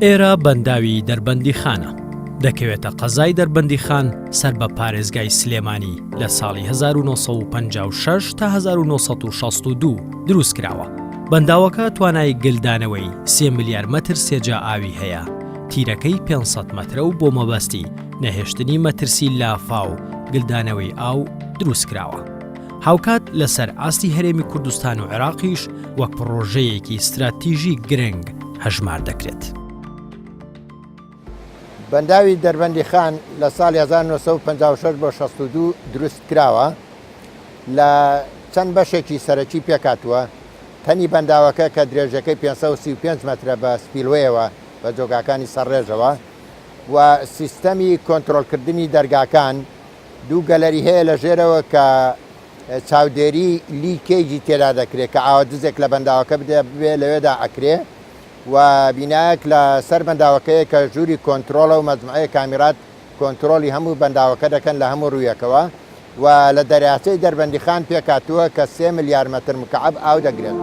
ئێرە بەنداوی دەربەندیخانە، دەکەوێتە قەزای دەربەندیخان سەر بە پارێزگای سلێمانی لە ساڵی 1956 تا 1962 دروست کراوە. بەنداوەکە توانای گلدانەوەی سێ ملیار مەتر سێجا ئاوی هەیە، تیرەکەی 500 مەترە و بۆ مەبەستی نەهێشتنی مەترسی لافاو و گلدانەوەی ئاو دروست کراوە. هاوکات لەسەر ئاستی هەرێمی کوردستان و عێراقیش وەک پڕۆژەیەکی ستراتیژی گرنگ هەژمار دەکرێت. بەنداوی دەربەندیخان لە ساڵی 1956 بۆ 62 دروست کراوە لە چەند بەشێکی سەرەکی پێکهاتووە، تەنی بەنداوەکە کە درێژەکەی 535 مەترە بە spillway ەوە بە جۆگاکانی سەرڕێژەوە و سیستەمی کۆنترۆڵکردنی دەرگاکان دوو گەلەری هەیە لە ژێرەوە کە چاودێری leakage ی تێدا دەکرێت کە ئاوە دزێک لە بەنداوەکە بدە ببێ لەوێدا ئەکرێ و بینایەک لە سەر بەنداوەکەیە کە ژووری کۆنترۆڵە و مەجموعەیە کامیرات کۆنترۆڵی هەموو بەنداوەکە دەکەن لە هەموو ڕوویەکەوە و لە دەریاچەی دەربەندیخان پێکهاتووە کە سێ ملیار مەتر مکعب ئاو دەگرێت.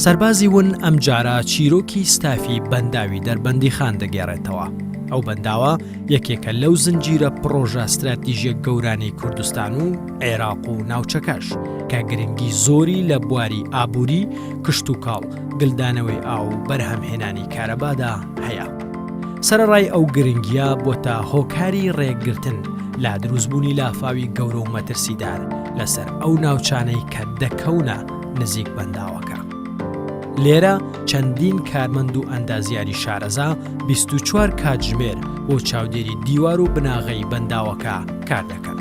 سەربازی ون ئەمجارە چیرۆکی ستافی بەنداوی دەربەندیخان دەگێڕێتەوە. ئەو بەنداوە یەکێکە لەو زنجیرە پڕۆژە ستراتیژیە گەورانەی کوردستان و عێراق و ناوچەکەش کە گرنگی زۆری لە بواری ئابووری، کشتوکاڵ، گلدانەوەی ئاو و بەرهەمهێنانی کارەبادا هەیە. سەرەڕای ئەو گرنگییە بۆتە هۆکاری ڕێگرتن لە دروستبوونی لافاوی گەورە و مەترسیدار لەسەر ئەو ناوچانەی کە دەکەونە نزیک بەنداوەکە. لێرە چەندین کارمەند و ئەندازیاری شارەزا 24 کاتژمێر بۆ چاودێری دیوار و بناغەی بەنداوەکە کار دەکەن.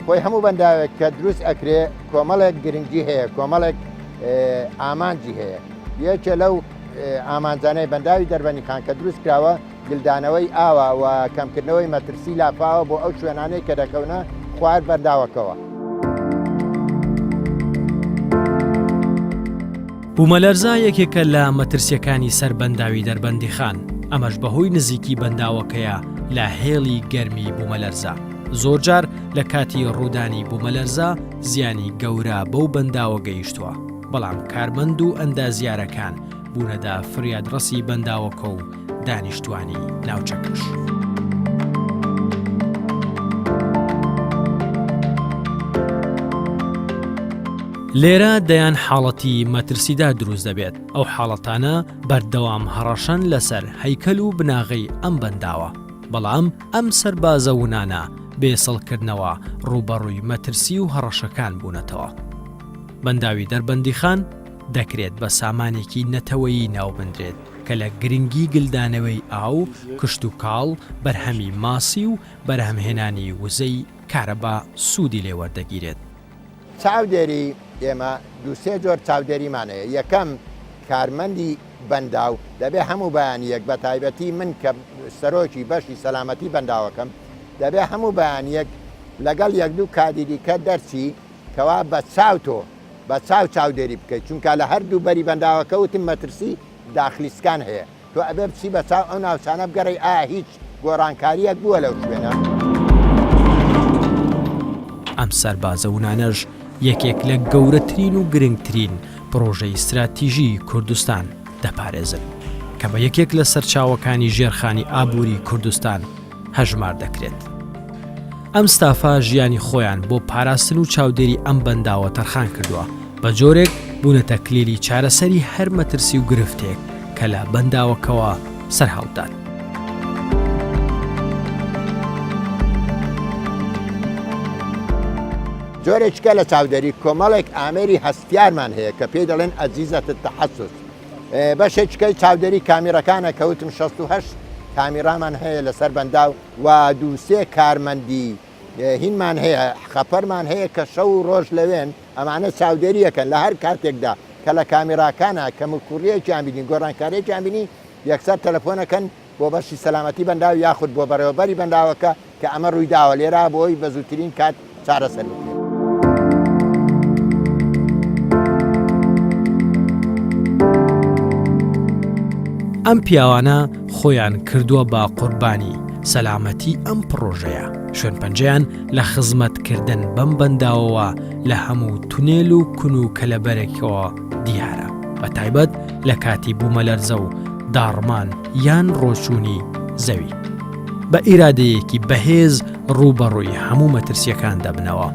خۆی هەموو بەنداوێک کە دروست ئەکرێ کۆمەڵێک گرنگی هەیە کۆمەڵێک ئامانجی هەیە یەکێ لەو ئامانجانەی بەنداوی دەربەنیخان کە دروست کراوە گلدانەوەی ئاوە و کەمکردنەوەی مەترسی لافاوە بۆ ئەو شوێنانەی کە دەکەونە خوار بەنداوەکەوە. بوومەلەرزە یەکێکە لە مەترسییەکانی سەر بەنداوی دەربەندیخان، ئەمەش بەهۆی نزیکی بەنداوەکەیە لە هێڵی گەرمی بوومەلەرزە. زۆرجار لە کاتی ڕوودانی بوومەلەرزە زیانی گەورە بەو بەنداوە گەیشتووە، بەڵام کارمەند و ئەندازیارەکان بوونەتە فریادڕەسی بەنداوەکە و دانیشتوانی ناوچەکەش. لێرە دەیان حاڵەتی مەترسیدار دروست دەبێت، ئەو حاڵەتانە بەردەوام هەڕەشەن لەسەر هەیکەل و بناغەی ئەم بەنداوە، بەڵام ئەم سەربازە ونانە بێ سڵکردنەوە ڕووبەڕووی مەترسی و هەڕەشەکان بوونەتەوە. بەنداوی دەربەندیخان دەکرێت بە سامانێکی نەتەوەیی ناوبنرێت کە لە گرنگی گلدانەوەی ئاو، کشتوکاڵ، بەرهەمی ماسی و بەرهەمهێنانی وزەی کارەبا سوودی لێ وەردەگیرێت. چاودێری، ئێمە دوو سێ جۆر چاودێریمان هەیە، یەکەم کارمەندی بەنداو دەبێ هەموو بەیانییەک بە تایبەتی من کە سەرۆکی بەشی سەلامەتی بەنداوەکەم دەبێ هەموو بەیانییەک لەگەڵ یەک دوو کادیری کە دەرچی کەوا بە چاو تۆ بە چاو چاودێری بکەیت چونکە لە هەردوو بەری بەنداوەکە وتم مەترسی داخلیسکان هەیە تۆ ئەبێ بچی بە چاو ئەو ناوچانە بگەڕێی ئایا هیچ گۆڕانکارییەک بووە لەو شوێنە؟ ئەم سەربازە ونانەش یەکێک لە گەورەترین و گرنگترین پڕۆژەی ستراتیژیی کوردستان دەپارێزن، کە بە یەکێک لە سەرچاوەکانی ژێرخانی ئابووری کوردستان هەژمار دەکرێت. ئەم ستافە ژیانی خۆیان بۆ پاراستن و چاودێری ئەم بەنداوە تەرخان کردووە، بە جۆرێک بوونەتە کلیلی چارەسەری هەر مەترسی و گرفتێک کە لە بەنداوەکەوە سەرهەڵبدات. جۆرێکیکە لە چاودێری کۆمەڵێک ئامێری هەستیارمان هەیە کە پێی دەڵێن ئەجیزەت التحسس بەشێکیکەی چاودێری کامیڕەکانە کە وتم 68 کامیڕامان هەیە لەسەر بەنداو و دوو سێ کارمەندی هینمان هەیە خەپەرمان هەیە کە شەو و ڕۆژ لەوێن ئەمانە چاودێریەکەن لە هەر کاتێکدا کە لە کامیراکانە کەموکوڕیەکیان بینی گۆڕانکاریەکیان بینی یەکسەر تەلەفۆنەکەن بۆ بەشی سەلامەتی بەنداو یاخود بۆ بەڕێوەبەری بەنداوەکە کە ئەمە ڕوویداوە لێرە بۆی بە زووترین کات چارەسەر بکرێت. ئەم پیاوانە خۆیان کردووە بە قوربانی سەلامەتی ئەم پڕۆژەیە، شوێنپەنجەیان لە خزمەتکردن بەم بەنداوەوە لە هەموو تونێل و کون و کەلەبەرێکەوە دیارە، بە تایبەت لە کاتی بوومەلەرزە و داڕمان یان ڕۆچوونی زەوی. بە ئیرادەیەکی بەهێز ڕووبەڕووی هەموو مەترسییەکان دەبنەوە.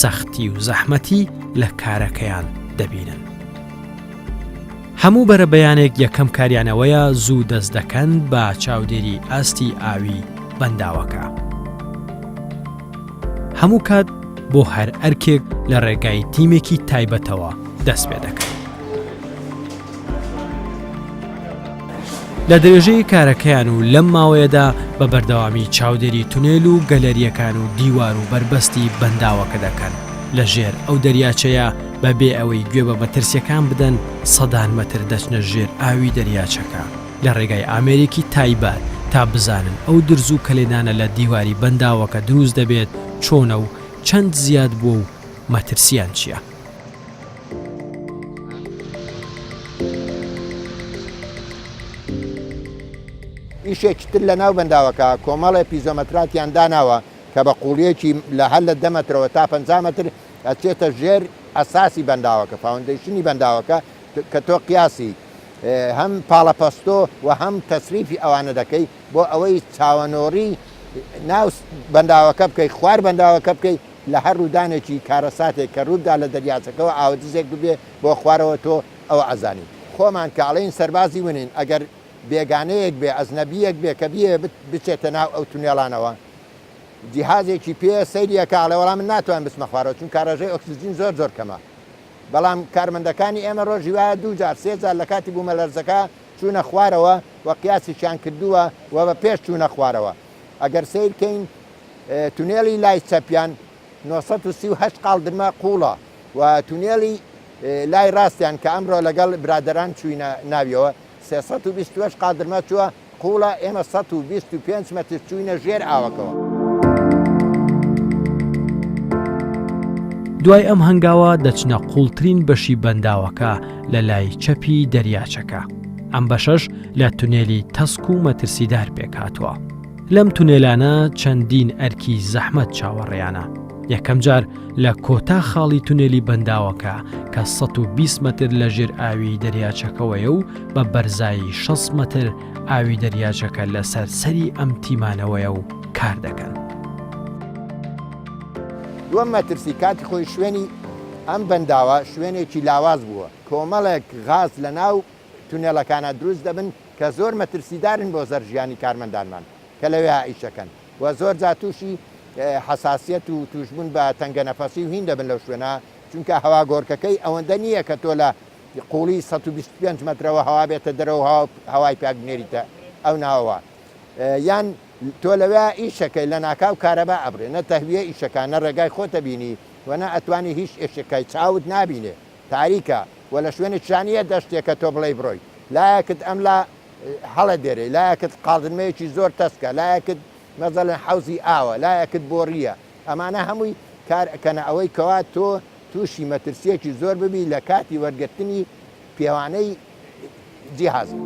سەختی و زەحمەتی لە کارەکەیان دەبینن. هەموو بەرەبەیانێک یەکەم کاریان ئەوەیە زوو دەست دەکەن بە چاودێری ئاستی ئاوی بەنداوەکە. هەموو کات بۆ هەر ئەرکێک لە ڕێگای تیمێکی تایبەتەوە دەست پێ دەکەن. لە درێژەی کارەکەیان و لەم ماوەیەدا بە بەردەوامی چاودێری تونێل و گەلەرییەکان و دیوار و بەربەستی بەنداوەکە دەکەن. لە ژێر ئەو دەریاچەیە بە بێ ئەوەی گوێ بە مەترسیەکان بدەن سەدان مەتر دەچنە ژێر ئاوی دەریاچەکە لە ڕێگای ئامێرێکی تایبەت تا بزانن ئەو درز و کەلێنانە لە دیواری بەنداوەکە دروست دەبێت چۆنە و چەند زیاد بووە و مەترسیان چیە. ئیشێکی تر لە ناو بەنداوەکە کۆمەڵێ پیزۆمەتراتیان داناوە کە بە قوڵیەکی لە هەر لە دە مەترەوە تا 50 مەتر ئەچێتە ژێر ئەساسی بەنداوەکە foundation ی بەنداوەکە کە تۆ قیاسی هەم پاڵەپەستۆ و هەم تەسریفی ئەوانە دەکەی بۆ ئەوەی چاوەنۆڕی ناو بەنداوەکە بکەی خوار بەنداوەکە بکەی لە هەر ڕوودانێکی کارەساتێک کە ڕووبدا لە دەریاچەکەوە ئاودزێک ببێ بۆ خوارەوە تۆ ئەوە ئەزانی خۆمان کە ئەڵێین سەربازی ونین ئەگەر بێگانەیەک بێ ئەجنەبیەک بێ کە بیەوێ بچێتە ناو ئەو تونێڵانەوە جیهازێکی پێ سەیری ئەکا ئەڵێ وەڵا من ناتوانم بچمە خوارەوە چونکە ڕێژەی ئۆکسجین زۆر زۆر کەمە بەڵام کارمەندەکانی ئێمە ڕۆژی وایە دوو جار سێ جار لە کاتی بوومەلەرزەکە چوونە خوارەوە و قیاسیشیان کردووە و بە پێش چوونە خوارەوە ئەگەر سەیر کەین تونێلی لای چەپیان 938 قاڵدرمە قوڵە و تونێلی لای ڕاستیان کە ئەمڕۆ لەگەڵ برادەران چووینە ناویەوە 328 قاڵدرمە چووە قوڵە، ئێمە 125 مەتر چووینە ژێر ئاوەکەوە. دوای ئەم هەنگاوە دەچنە قوڵترین بەشی بەنداوەکە لە لای چەپی دەریاچەکە. ئەم بەشەش لە تونێلی تەسک و مەترسیدار پێکهاتووە. لەم تونێلانە چەندین ئەرکی زەحمەت چاوەڕێیانە. یەکەم جار لە کۆتا خاڵی تونێلی بەنداوەکە کە 120 مەتر لە ژێر ئاوی دەریاچەکەوەیە و بە بەرزایی 60 مەتر ئاوی دەریاچەکە لەسەر سەری ئەم تیمانەوەیە و کار دەکەن. دووەم مەترسی کاتی خۆی شوێنی ئەم بەنداوە شوێنێکی لاواز بووە، کۆمەڵێک غاز لەناو تونێڵەکانا دروست دەبن کە زۆر مەترسیدارن بۆ سەر ژیانی کارمەندانمان کە لەوێا ئیشەکەن و زۆر جار تووشی حەساسیەت و تووشبوون بە تەنگەنەفەسی و هین دەبن لەو شوێنە چونکە هەواگۆرکەکەی ئەوەندە نییە کە تۆ لە قوڵی 125 مەترەوە هەوا بێتە دەرەوە هەوا هەوای پاک بنێریتە ئەو ناوەوە یان تۆ لەوێ ئیشەکەی لە ناکاو کارەبا ئەبرێ نە تەهویە ئیشەکە نە ڕێگای خۆتە بینی و نە ئەتوانی هیچ ئێشێکای چاوت نابینێ تاریکە و لە شوێنێکیشا نییە دەشتێک کە تۆ بڵێی بڕۆی لایەکت ئەملا هەڵەدێرێ لایەکت قاڵدرمەیەکی زۆر تەسکە لایەکت مەزەلەن حەوزی ئاوە لایەکت بۆڕییە ئەمانە هەمووی کار ئەکەنە ئەوەی کەوا تۆ تووشی مەترسییەکی زۆر ببی لە کاتی وەرگرتنی پێوانەی جیهازی.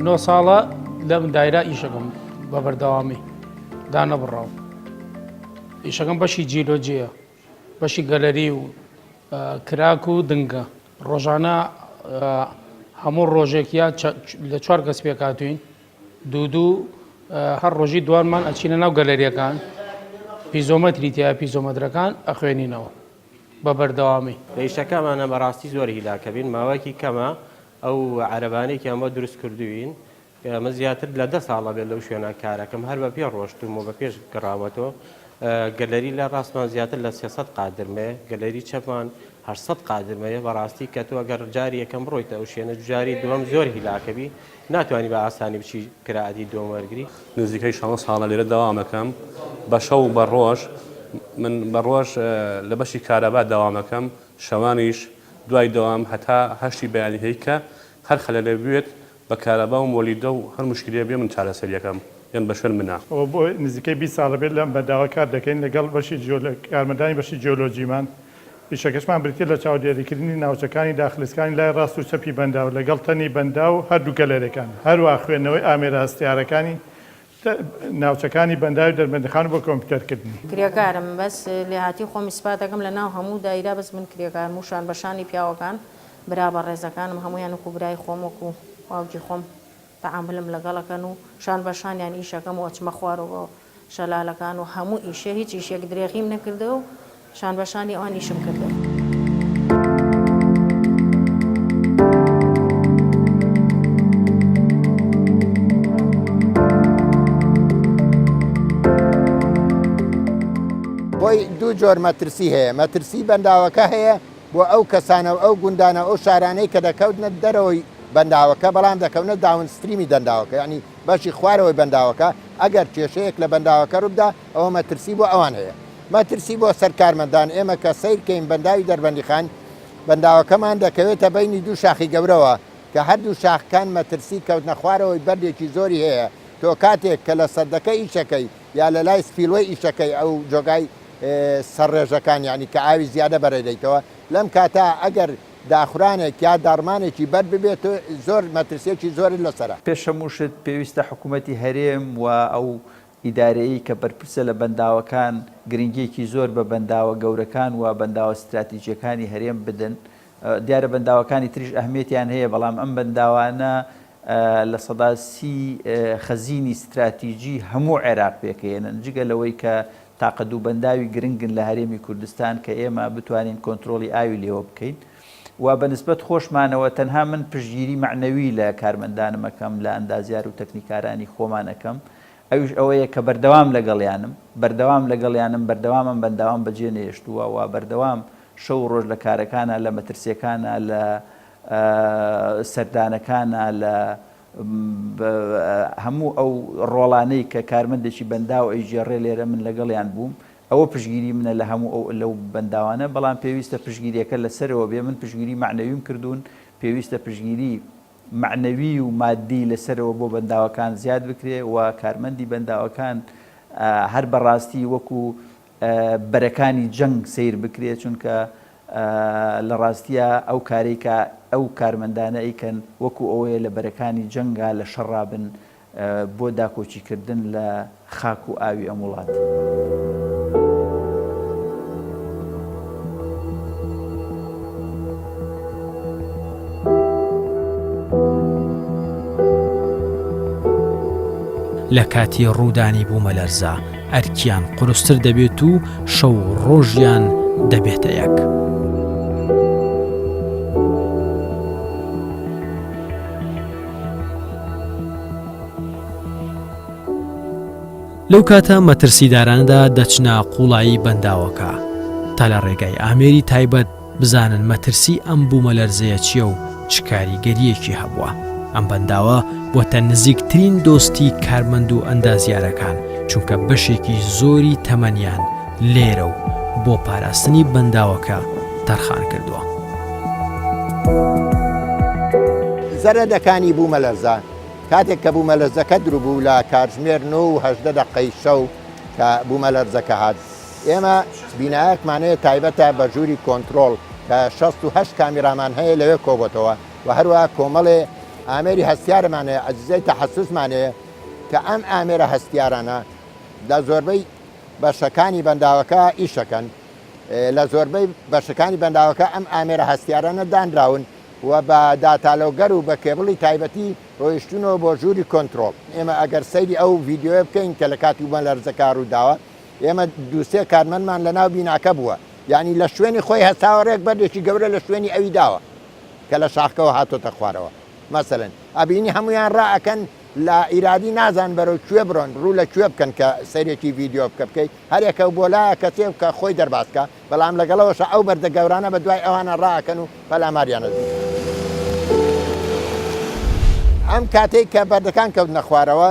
نۆ ساڵە لەم دایرا ئیشەکەم بە بەردەوامی دانەبڕاو ئیشەکەم بەشی جیلۆجیە بەشی گەلەری و crack و دنگە ڕۆژانە هەموو ڕۆژێک یا لە چوار کەس پێکهاتوین دوو دوو هەر ڕۆژی دوانمان ئەچینە ناو گەلەریەکان پیزۆمەتری تیا پیزۆمەترەکان ئەخوێنینەوە بە بەردەوامی. لە ئیشەکەمانە بەڕاستی زۆر هیلاکەبین ماوەیەکی کەمە ئەو عەرەبانەیەکیان بۆ دروست کردوین. من زیاتر لە دە ساڵە بێت لەو شوێنە کارەکەم هەر بە پێ ڕۆشتوم و بە پێش گەڕاومەتەوە گەلەری لە ڕاستمان زیاتر لە 300 قادرمەیە گەلەری چەپمان 800 قادرمەیە بەڕاستی کە تۆ ئەگەر جاری یەکەم بڕۆیتە ئەو شوێنە جاری دووەم زۆر هیلاکەبی ناتوانی بە ئاسانی بچی قرائەتی دووەم وەرگری. نزیکەی شانزە ساڵە لێرە دەوام ئەکەم بە شەو و بە ڕۆژ من بە ڕۆژ لە بەشی کارەبا دەوام ئەکەم شەوانیش دوای دەوام هەتا هەشتی بەیانی هەی کە هەر خەلەلێ بوێت بە کارەبا و مۆلیدە و هەر موشکیلەیە بێ من چارەسەری ئەکەم یان بە شوێن منە. ئەوە بۆ نزیکەی 20 ساڵە بێت لەم بەنداوە کار دەکەین لەگەڵ بەشی کارمەندانی بەشی جیۆلۆجیمان ئیشەکەشمان بریتیە لە چاودێریکردنی ناوچەکانی داخلیسکانی لای ڕاست و چەپی بەنداو لەگەڵ تەنی بەنداو و هەردوو گەلەرێکان، هەروەها خوێندنەوەی ئامێرە هەستیارەکانی ناوچەکانی بەنداوی دەربەندیخان و بە کۆمپیوتەرکردنی. کرێکارم بەس لێهاتوی خۆم ئیسپات دەکەم لە ناو هەموو دایرە بەس من کرێکارم و شان بە شانی پیاوەکان برا بەڕێزەکانم هەموویان وەکو برای خۆم وەکو باوکی خۆم تەعامولم لەگەڵ ئەکەن و شان بە شانیان ئیشەکەم و ئەچمە خوارەوە بۆ شەلالەکان و هەموو ئیشێ هیچ ئیشێک درێغیم نەکردە و شان بە شانی ئەوان ئیشم کردە. خۆی دوو جۆر مەترسی هەیە، مەترسی بەنداوەکە هەیە بۆ ئەو کەسانە و ئەو گوندانە و ئەو شارانەی کە دەکەوتنە دەرەوەی بەنداوەکە بەڵام دەکەونە downstream ی بەنداوەکە یانی بەشی خوارەوەی بەنداوەکە، ئەگەر کێشەیەک لە بەنداوەکە رووبدا ئەوە مەترسی بۆ ئەوان هەیە. مەترسی بۆ سەر کارمەندان، ئێمە کە سەیر کەین بەنداوی دەربەندیخان، بەنداوەکەمان دەکەوێتە بەینی دوو شاخی گەورەوە کە هەردوو شاخکان مەترسی کەوتنە خوارەوەی بەردێکی زۆری هەیە، تۆ کاتێک کە لە سەدەکە ئیشەکەی یا لە لای spillway ئیشەکەی ئەو جۆگای سەرڕێژەکان یانی کە ئاوی زیادە بەرەدەیتەوە لەم کاتە ئەگەر داخورانێک یا داڕمانێکی بەرد ببێت زۆر مەترسیەکی زۆرت لەسەرە. پێش هەموو شت پێویستە حکوومەتی هەرێم و ئەو ئیدارەیەی کە بەرپرسە لە بەنداوەکان گرنگییەکی زۆر بە بەنداوە گەورەکان و بەنداوە ستراتیجییەکانی هەرێم بدەن. دیارە بەنداوەکانی تریش ئەهمیەتیان هەیە، بەڵام ئەم بەنداوانە 30% خەزینی ستراتیجی هەموو عێراق پێکەیەنن، جگە لەوەی کە تاقە دوو بەنداوی گرنگن لە هەرێمی کوردستان کە ئێمە بتوانین کۆنترۆڵی ئاوی لێوە بکەین و بە نسبەت خۆشمانەوە تەنها من پشتگیری مەعنەوی لە کارمەندانم ئەکەم لە ئەندازیار و تەکنیکارانی خۆمان ئەکەم ئەویش ئەوەیە کە بەردەوام لەگەڵیانم بەردەوام لەگەڵیانم بەردەوام ئەم بەنداوەم بەجێ نەهێشتووە و بەردەوام شەو و ڕۆژ لە کارەکانا لە مەترسیەکانا لە سەردانەکانا لە هەموو ئەو ڕۆڵانەی کە کارمەندێکی بەنداو ئەیگێڕێ لێرە من لەگەڵیان بووم، ئەوە پشتگیری منە لە هەموو ئەو لەو بەنداوانە، بەڵام پێویستە پشتگیریەکە لە سەرەوە بێ، من پشتگیری مەعنەویم کردوون، پێویستە پشتگیری مەعنەوی و مادی لە سەرەوە بۆ بەنداوەکان زیاد بکرێ و کارمەندی بەنداوەکان هەر بەڕاستی وەکو بەرەکانی جەنگ سەیر بکرێ، چونکە لە ڕاستیا ئەو کارەی کە ئەو کارمەندانە ئەیکەن وەکو ئەوەیە لە بەرەکانی جەنگا لە شەڕا بن بۆ داکۆکی کردن لە خاک و ئاوی ئەم وڵاتە. لە کاتی ڕوودانی بوومەلەرزە ئەرکیان قورستر دەبێت و شەو و ڕۆژیان دەبێتە یەک. لەو کاتە مەترسیدارانەدا دەچنە قوڵایی بەنداوەکە تا لە ڕێگای ئامێری تایبەت بزانن مەترسی ئەم بوومەلەرزەیە چییە و چ کاریگەرییەکی هەبووە. ئەم بەنداوە بۆتە نزیکترین دۆستی کارمەند و ئەندازیارەکان، چونکە بەشێکی زۆری تەمەنیان لێرە و بۆ پاراستنی بەنداوەکە تەرخان کردووە. زەرەدەکانی بوومەلەرزە، کاتێک کە بوومەلەرزەکە دروبوو لە کاتژمێر نۆ و 18 دەقەی شەو کە بوومەلەرزەکە هات، ئێمە بینایەکمان هەیە تایبەتە بە ژووری کۆنترۆڵ کە 68 کامیرامان هەیە لەوێ کۆبۆتەوە و هەروەها کۆمەڵێ ئامێری هەستیارمان هەیە ئەجهیزەی تەحەسوسمان هەیە کە ئەم ئامێرە هەستیارانە لە زۆربەی بەشەکانی بەنداوەکە ئیشەکەن لە زۆربەی بەشەکانی بەنداوەکە ئەم ئامێرە هەستیارانە دانراون و بە data logger و بە کێبڵی تایبەتی ڕۆیشتونەوە بۆ ژووری کۆنترۆڵ ئێمە ئەگەر سەیری ئەو ڤیدیۆیە بکەین کە لە کاتی بوومەلەرزەکە ڕووداوە ئێمە دوو سێ کارمەندمان لە ناو بیناکە بووە یانی لە شوێنی خۆی هەستاوە ڕێک بەردێکی گەورە لە شوێنی ئەوی داوە کە لە شاخکەوە هاتۆتە خوارەوە مەسەلەن ئەبینی هەمویان ڕائەکەن. لە ئیرادی نازان بەرەو کوێ بڕۆن ڕوو لە کوێ بکەن کە سەیرێکی ڤیدیۆ بکە بکەی هەرێکە و بۆ لایە کەسێ بکە خۆی دەرباز کا بەڵام لەگەڵەوەشا ئەو بەردە گەورانە بە دوای ئەوانە ڕائەکەن و پەلاماریان ئەدەن. ئەم کاتەی کە بەردەکان کەوتنە خوارەوە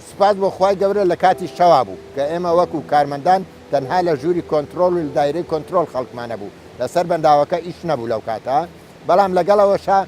سوپاس بۆ خوای گەورە لە کاتی شەوا بوو کە ئێمە وەکو کارمەندان تەنها لە ژووری کۆنترۆڵ و لە دایرەی کۆنترۆڵ خەڵکمان هەبوو لەسەر بەنداوەکە ئیش نەبوو لەو کاتە بەڵام لەگەڵەوەشا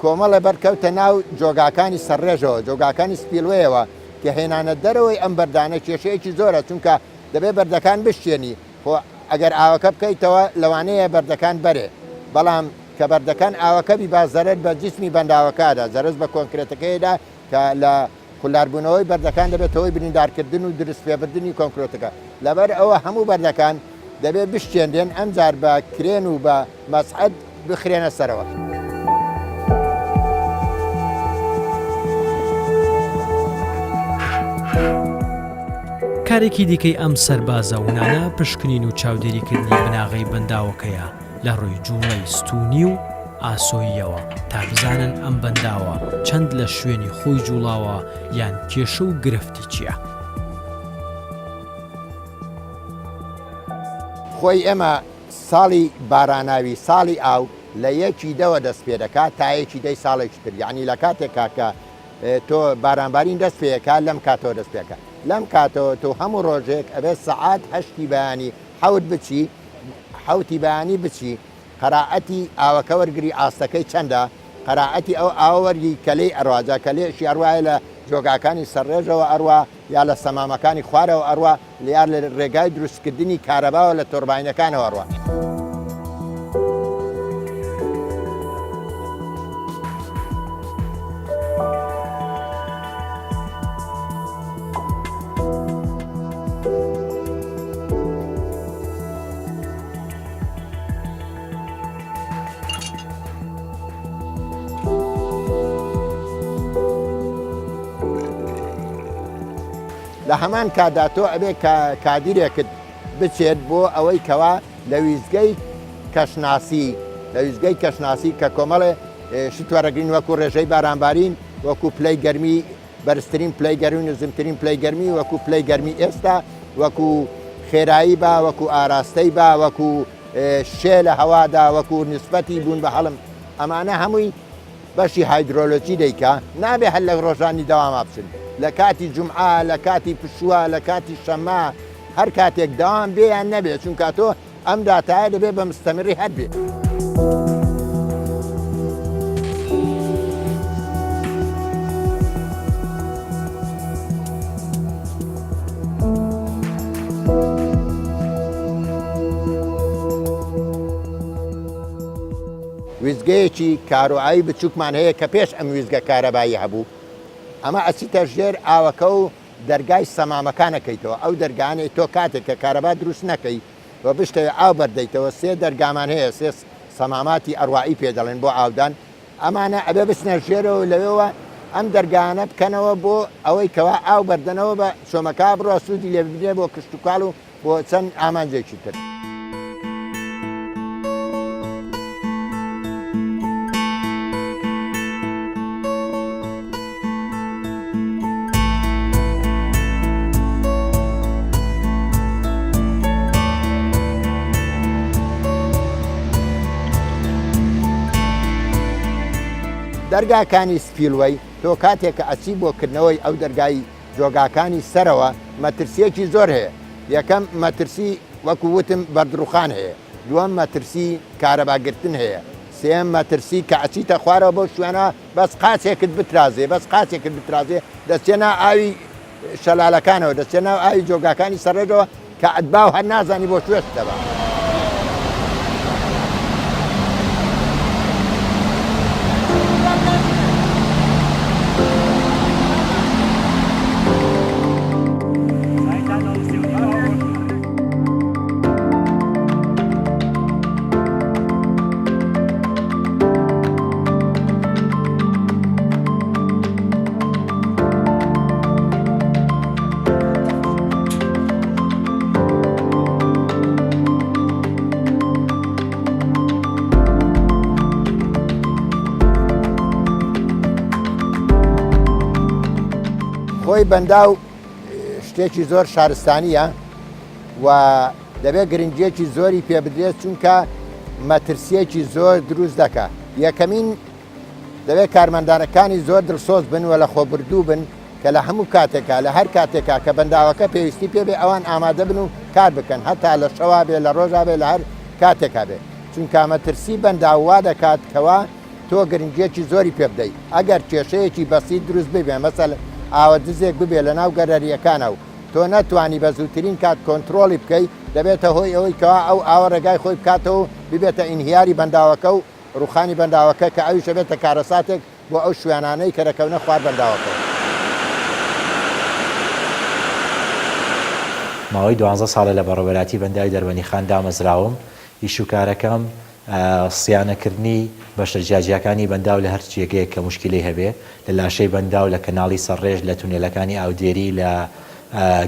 کۆمەڵێ بەرد کەوتە ناو جۆگاکانی سەرڕێژەوە، جۆگاکانی spillway ەوە، کە هێنانە دەرەوەی ئەم بەردانە کێشەیەکی زۆرە، چونکە دەبێ بەردەکان بشکێنی، خۆ ئەگەر ئاوەکە بکەیتەوە لەوانەیە بەردەکان بەرێ، بەڵام کە بەردەکان ئاوەکە بیبا زەرەر بە جیسمی بەنداوەکە ئەدا، زەرەز بە کۆنکرێتەکەی ئەدا کە لە خولاربوونەوەی بەردەکان دەبێتە هۆی بریندارکردن و درزپێبردنی کۆنکرێتەکە، لەبەر ئەوە هەموو بەردەکان دەبێت بشکێنرێن ئەمجار بە کرێن و بە مەسعەد بخرێنە سەرەوە. کارێکی دیکەی ئەم سەربازە ونانە پشکنین و چاودێریکردنی بناغەی بەنداوەکەیە لە ڕووی جوڵەی ستوونی و ئاسۆییەوە تا بزانن ئەم بەنداوە چەند لە شوێنی خۆی جوڵاوە یان کێشە و گرفتی چییە. خۆی ئێمە ساڵی باراناوی ساڵی ئاو لە یەکی دەوە دەست پێ دەکات تا یەکی دەی ساڵێکی تر یعنی لە کاتێکا کە تۆ بارانبارین دەست پێکا لەم کاتەوە دەست پێکە لەم کاتەوە تۆ هەموو ڕۆژێک ئەبێت سەعات هەشتی بەیانی حەوت بچی حەوتی بەیانی بچی قەرائەتی ئاوەکە وەرگری ئاستەکەی چەندە قەرائەتی ئەو ئاوە وەرگی کە لێی ئەڕوا جا کە لێشی ئەڕوایە لە جۆگاکانی سەرڕێژەوە ئەڕوا یا لە سەمامەکانی خوارەوە ئەڕوا یا لە ڕێگای دروستکردنی کارەباوە لە تۆرباینەکانەوە ئەڕوا. لە هەمان کاتدا تۆ ئەبێ کادیرێکت بچێت بۆ ئەوەی کەوا لە ویستگەی کەشناسی لە ویستگەی کەشناسی کە کۆمەڵێ شت وەرەگرین وەکو ڕێژەی بارانبارین وەکو پلەی گەرمی بەرزترین پلەی گەرمی و نزمترین پلەی گەرمی وەکو پلەی گەرمی ئێستا وەکو خێرایی با وەکو ئاراستەی با وەکو شێ لە هەوادا وەکو نسبەتی بوون بە هەڵم ئەمانە هەمووی بەشی هایدرۆلۆجی دەیکا نابێ هەر لە ڕۆژانی دەواما بچن لە کاتی جومعە لە کاتی پشووە لە کاتی شەممە هەر کاتێک دەوام بێ یان نەبێ چونکە تۆ ئەم داتایە دەبێ بە مستەمری هەر بێ. ویستگەیەکی کارۆئاوی بچووکمان هەیە کە پێش ئەم ویستگە کارەبایی هەبوو، ئەمە ئەچیتە ژێر ئاوەکە و دەرگای سەمامەکان ئەکەیتەوە، ئەو دەرگانەی تۆ کاتێک کە کارەبا دروست نەکەی و بشتەوێ ئاو بەردەیتەوە، سێ دەرگامان هەیە، سێ سەماماتی ئەڕوائی پێ دەڵێن بۆ ئاودان، ئەمانە ئەبێ بچنە ژێرەوە و لەوێوە ئەم دەرگانە بکەنەوە بۆ ئەوەی کەوا ئاو بەردەنەوە بە چۆمەکە بڕوا سوودی لێ ببینێ بۆ کشتوکاڵ و بۆ چەند ئامانجێکی تر. دەرگاکانی spillway تۆ کاتێک کە ئەچی بۆ کردنەوەی ئەو دەرگای جۆگاکانی سەرەوە مەترسیەکی زۆر هەیە یەکەم مەترسی وەکو وتم بەردڕوخان هەیە دووەم مەترسی کارەبا گرتن هەیە سێیەم مەترسی کە ئەچیتە خوارەوە بەو شوێنە بەس قاچێکت بترازێ بەس قاچێکت بترازێ دەچێ ناو ئاوی شەلالەکانەوە دەچێ ناو ئاوی جۆگاکانی سەرڕێژەوە کە ئەتبا و هەر نازانی بۆ کوێش دەبا. خۆی بەنداو شتێکی زۆر شارستانییە و دەبێت گرنگییەکی زۆری پێ بدرێت چونکە مەترسییەکی زۆر دروست دەکات. یەکەمین دەبێت کارمەندانەکانی زۆر دڵسۆز بن و لەخۆبردوو بن کە لە هەموو کاتێکا لە هەر کاتێکا کە بەنداوەکە پێویستی پێ بێ ئەوان ئامادە بن و کار بکەن هەتا لە شەوا بێ لە ڕۆژا بێ لە هەر کاتێکا بێ چونکە مەترسی بەنداو وا دەکات کەوا تۆ گرنگیەکی زۆری پێ بدەی ئەگەر کێشەیەکی بەسیت دروست ببێ مەسەلەن ئاوە دزێک ببێ لە ناو گەرەریەکانا و تۆ نەتوانی بە زووترین کات کۆنترۆڵی بکەی دەبێتە هۆی ئەوەی کەوا ئەو ئاوە ڕێگای خۆی بکاتەوە و ببێتە ئینهیاری بەنداوەکە و ڕوخانی بەنداوەکە کە ئەویش ئەبێتە کارەساتێک بۆ ئەو شوێنانەی کە دەکەونە خوار بەنداوەکەوە. ماوەی دوانزە ساڵە لە بەڕێوەبەرایەتی بەنداوی دەربەندیخان دامەزراوم، ئیش و کارەکەم صیانەکردنی بەشە جیاجیاکانی بەنداو لە هەر جێگەیەک کە موشکیلەی هەبێ، لە لاشەی بەنداو، لە کەناڵی سەرڕێژ، لە تونێلەکانی ئاودێری، لە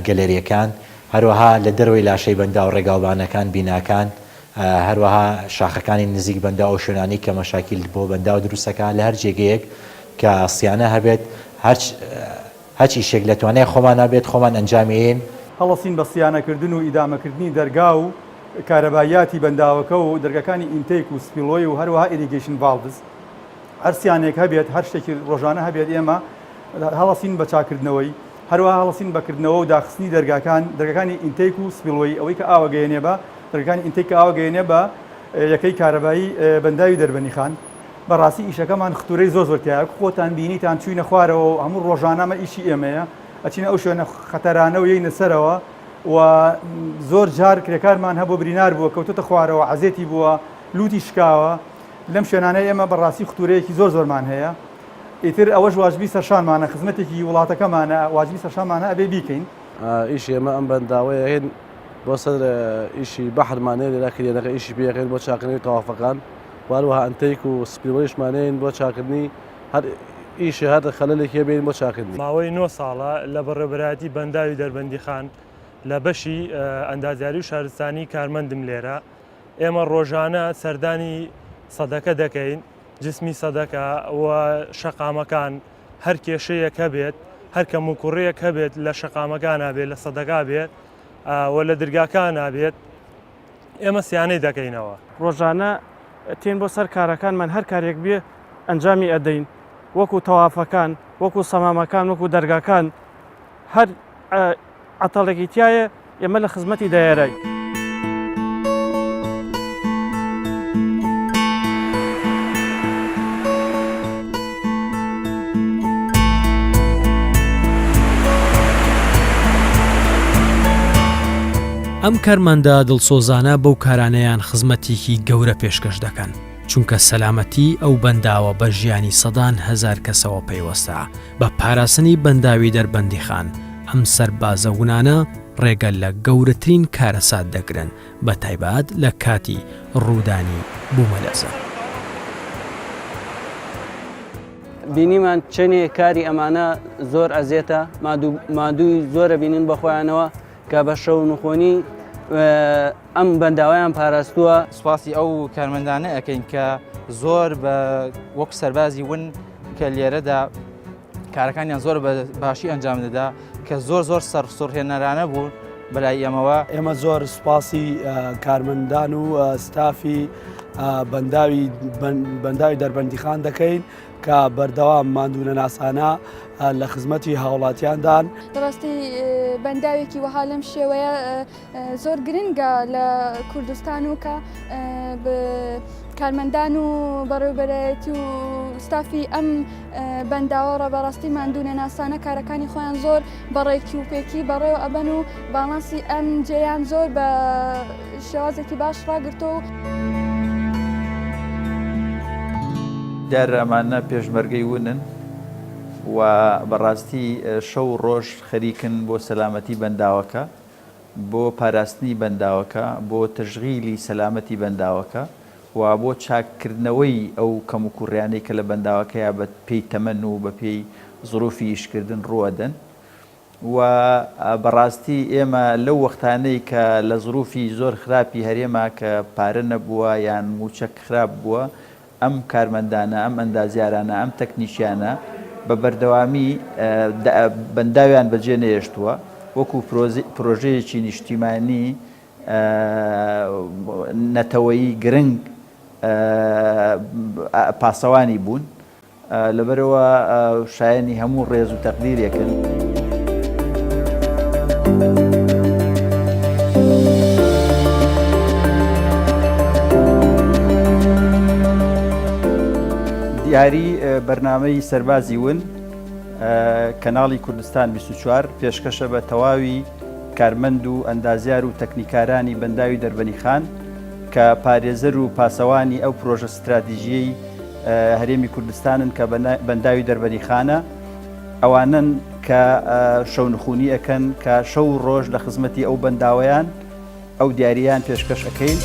گەلەریەکان، هەروەها لە دەرەوەی لاشەی بەنداو، ڕێگاوبانەکان، بیناکان، هەروەها شاخەکانی نزیک بەنداو ئەو شوێنانەی کە مەشاکیل بۆ بەنداو دروست دەکا لە هەر جێگەیەک کە صیانە هەبێت هەرچ هەچ ئیشێک لە توانای خۆمانا بێت خۆمان ئەنجامی ئەیەین. هەڵەسین بە صیانەکردن و ئیدامەکردنی دەرگا و کارەباییاتی بەنداوەکە و دەرگاکانی intake و spillway و هەروەها irrigation valves هەر سیانێک هەبێت هەر شتێکی ڕۆژانە هەبێت ئێمە هەڵەسین بە چاکردنەوەی هەروەها هەڵەسین بە کردنەوە و داخستنی دەرگاکان دەرگاکانی intake و spillway ئەوەی کە ئاوە گەیەنێ بە دەرگاکانی intake کە ئاوە گەیەنێ بە یەکەی کارەبایی بەنداوی دەربەنیخان بەڕاستی ئیشەکەمان ختورەی زۆر زۆر تیایە خۆتان بینیتان چوینە خوارەوە و هەموو ڕۆژانە ئەمە ئیشی ئێمەیە ئەچینە ئەو شوێنە خەتەرانە و یەینە سەرەوە و زۆر جار کرێکارمان هەبوو برینار بووە کەوتۆتە خوارەوە عەزێتی بووە لوتی شکاوە لەم شوێنانە ئێمە بەڕاستی ختورەیەکی زۆر زۆرمان هەیە ئیتر ئەوەش واجبی سەرشانمانە خزمەتێکی وڵاتەکەمانە واجبی سەرشانمانە ئەبێ بیکەین. ئیشی ئێمە ئەم بەنداوەیە هێن بۆ سەر ئیشی بەحرمان هەیە لێرە کرێنەکە ئیشی پێ ئەکەین بۆ چاکردنی تەوافەکان و هەروەها intake و spillway شمان هەیە بۆ چاکردنی هەر ئیشی هەر خەلەلێکی هەبێ بۆ چاکردنی. ماوەی نۆ ساڵە لە بەڕێوەبەرایەتی بەنداوی دەربەندیخان لە بەشی ئەندازیاری و شارستانی کارمەندم لێرە ئێمە ڕۆژانە سەردانی سەدەکە دەکەین جسمی سەدەکە و شەقامەکان هەر کێشەیەک هەبێت هەر کەموکوڕیەک هەبێت لە شەقامەکانا بێت لە سەدەکا بێت و لە درگاکانا بێت ئێمە سیانەی دەکەینەوە. ڕۆژانە تێن بۆ سەر کارەکانمان هەر کارێک بێ ئەنجامی ئەدەین وەکو تەوافەکان وەکو سەمامەکان وەکو دەرگاکان هەر عەتەڵێکی تایە ئێمە لە خزمەتی دایەرای. ئەم کارمەندە دڵسۆزانە بەو کارانەیان خزمەتێکی گەورە پێشکەش دەکەن، چونکە سەلامەتی ئەو بەنداوە بە ژیانی سەدان هەزار کەسەوە پەیوەستە، بە پاراستنی بەنداوی دەربەندیخان، ئەم سەربازە ونانە ڕێگە لە گەورەترین کارەسات دەگرن، بە تایبەت لە کاتی ڕوودانی بوومەلەرزە. بینیمان چەنێ کاری ئەمانە زۆر ئەزێتە، مادووی زۆرە بینن بە خۆیانەوە کە بە شەو نخۆنی ئەم بەنداوەیان پاراستووە. سوپاسی ئەو کارمەندانە ئەکەین کە زۆر بە وەک سەربازی ون کە لێرەدا کارەکانیان زۆر بە باشی ئەنجام دەدا کە زۆر زۆر سەرسوڕهێنەرانە بوون بەلای ئێمەوە. ئێمە زۆر سوپاسی کارمەندان و ستافی بەنداوی بەنداوی دەربەندیخان دەکەین کە بەردەوام ماندوونەناسانە لە خزمەتی هاوڵاتیاندان. بەڕاستی بەنداوێکی وەها لەم شێوەیە زۆر گرنگە لە کوردستان و کە کارمەندان و بەڕێوبەرایەتی و ستافی ئەم بەنداوە ڕە بەڕاستی ماندوونەناسانە کارەکانی خۆیان زۆر بەڕێکی و پێکی بەڕێوە ئەبەن و باڵانسی ئەم جێیان زۆر بە شێوازێکی باش ڕاگرتووە و. دیارە ئەمانە پێشمەرگەی ونن و بەڕاستی شەو و ڕۆژ خەریکن بۆ سەلامەتی بەنداوەکە. بۆ پاراستنی بەنداوەکە، بۆ تەشغیلی سەلامەتی بەنداوەکە و بۆ چاککردنەوەی ئەو کەموکوڕیانەی کە لە بەنداوەکەیا بە پێی تەمەن و بە پێی زروفی ئیشکردن ڕووئەدەن و بەڕاستی ئێمە لەو وەختانەی کە لە زروفی زۆر خراپی هەرێما کە پارە نەبووە یان مووچە خراپ بووە ئەم کارمەندانە، ئەم ئەندازیارانە، ئەم تەکنیکیانە بە بەردەوامی بەنداویان بەجێ نەهێشتووە وەکو پرۆژەیەکی نیشتیمانی نەتەوەیی گرنگ پاسەوانی بوون لەبەرئەوە شایەنی هەموو ڕێز و تەقدیرێکن. دیاری بەرنامەی سەربازی ون کەناڵی کوردستان 24 پێشکەشە بە تەواوی کارمەند و ئەندازیار و تەکنیکارانی بەنداوی دەربەنیخان کە پارێزەر و پاسەوانی ئەو پرۆژە ستراتیژیەی هەرێمی کوردستانن کە بەنداوی دەربەنیخانە، ئەوانەن کە شەونخونی ئەکەن کە شەو و ڕۆژ لە خزمەتی ئەو بەنداوەیان ئەو دیارییان پێشکەش ئەکەین.